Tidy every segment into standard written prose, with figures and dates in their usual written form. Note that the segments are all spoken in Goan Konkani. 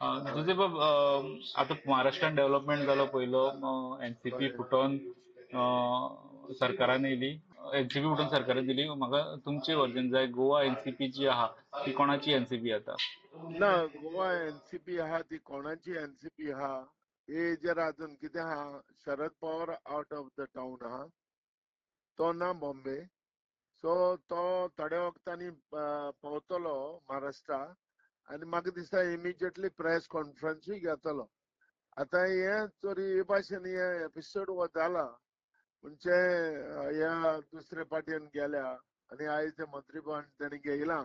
जुझे बाब, आतां महाराष्ट्रान डेव्हलपमेंट जालो पयलो, एनसीपी फुटोन सरकारान येयली, एनसीपी फुटोन सरकारान दिली. म्हाका तुमचें वर्जन जाय, गोवा एनसीपी जी आहा ती कोणाची एनसीपी आतां? ना, गोवा एनसीपी आहा ती कोणाची एनसीपी आहा हेजेर अजून कितें आहा, Sharad Pawar out of the town आहा, तो ना बॉम्बे, सो तो थोड्या वखतांनी पावतलो महाराष्ट्रा आनी म्हाका दिसता इमिजिएटली प्रेस कॉन्फरन्सूय घेतलो. आतां हें तरी हे भाशेन हे एपिसोड हो जाला म्हणजे ह्या दुसरे पार्टीन गेल्या आनी आयज ते मंत्रीपण तेणी घेयलां,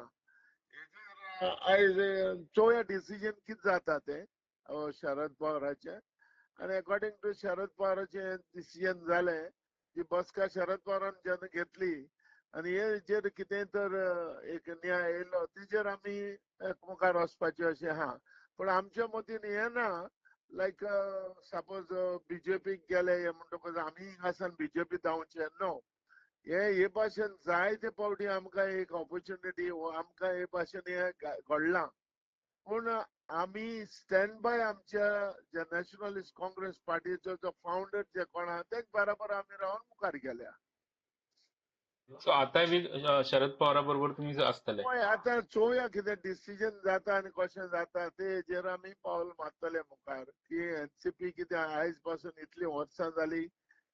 आयज चोवया डिसिजन कितें जाता तें शरद पवाराचें. आनी अकॉर्डिंग टू शरद पवाराचें डिसिजन जालें, ती बसका शरद पवारान जेन्ना घेतली आनी हेजेर कितें तर एक न्याय येयलो तेजेर आमी मुखार वचपाचें अशें आहा. पूण आमच्या मतीन हें ना लायक सपोज बीजेपीक गेले हे म्हणटकच आमी हिंगासान बीजेपी धांवचे न्हू. हे भाशेन जायते फावटी आमकां एक ऑपोर्च्युनिटी आमकां हे भाशेन हें घडलां, पूण आमी स्टँड बाय आमच्या जे नॅशनलिस्ट काँग्रेस पार्टीचो जो फावंडर जे कोण आहा तेच बराबर आमी रावन मुखार गेल्या. सो आतां बी शरद पवारा बरोबर तुमी आसतले? हय, आतां चोवया कितें डिसिजन जाता आनी कशें जाता तेजेर आमी पावल मारतले मुखार. की एनसीपी कितें आयज पासून इतलीं वर्सां जाली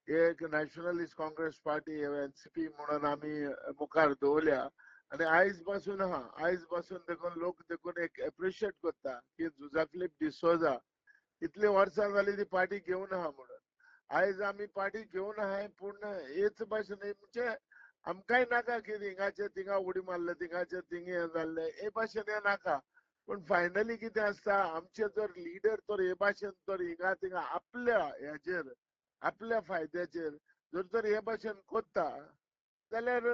एक नॅशनलिस्ट काँग्रेस पार्टी एनसीपी म्हणून आमी मुखार दवरल्या आनी आयज पासून आहा, आयज पासून देखून लोक देखून एक एप्रिशिएट करता की जुझा फिलीप डिसोजा इतलीं वर्सां जाली ती पार्टी घेवन आहा म्हणून. आयज आमी पार्टी घेवन आहाय पूण हेच भाशेन म्हणजे आमकांय नाका की हिंगाचे थिंगा उडी मारले थिंगाचे थिंग हें जाल्लें हे भाशेन हें नाका. पूण फायनली कितें आसता, आमचे जर लिडर तर हे भाशेन तर हिंगा थिंगा आपल्या हेजेर आपल्या फायद्याचेर जर तर हे भाशेन कोत्ता जाल्यार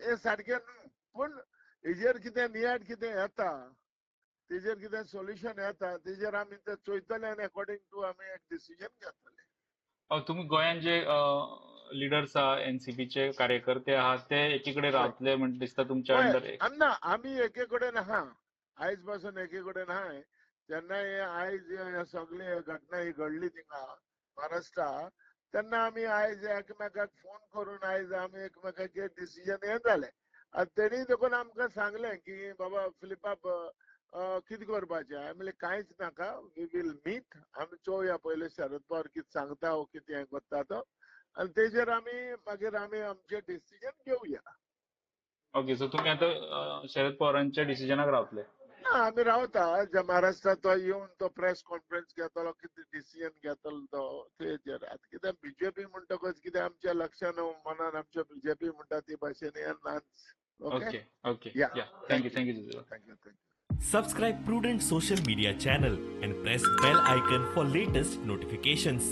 हें सारकें न्हू. पूण हेजेर कितें नियाळ कितें येता तेजेर कितें सोल्युशन येता तेजेर आमी तें चोयतले आनी अकॉर्डिंग टू आमी एक डिसिजन घेतले. तुमी गोंयांत जे लिडर्स आहा एनसीपीचे कार्यकर्ते आहा ते एकी कडेन रावतले म्हण दिसता तुमच्या अंडर? ना, आमी एके कडेन आहा, आयज पासून एके कडेन आहाय. जेन्ना हे आयज सगळे घटना ही घडली थिंगा महाराष्ट्रा तेन्ना आमी आयज एकमेकाक फोन करून आयज आमी एकमेकाचेर डिसिजन हें जालें. आनी तेणी देखून आमकां सांगलें की बाबा फिलिपाब कितें करपाचें, हांवें म्हणलें कांयच नाका, we will meet, आमी चोवया पयलीं शरद पवार कितें सांगता वो कितें हें करता तो आनी तेजेर आमी मागीर आमी आमचें डिसिजन घेवया. ओके, सो तुमी आतां शरद पवारांच्या डिसिजनाक रावतले? ना, आमी रावता. जे महाराष्ट्रात तो येवन तो प्रेस कॉन्फरन्स घेतलो कितें डिसिजन घेतलो तो तेजेर. आतां कितें बीजेपी म्हणटकच कितें आमच्या लक्षान मनान आमच्या बीजेपी म्हणटा ती भाशेन हें नाच. Okay okay, thank you, thank you, thank you, thank you. Subscribe Prudent Social Media channel and press bell icon for latest notifications.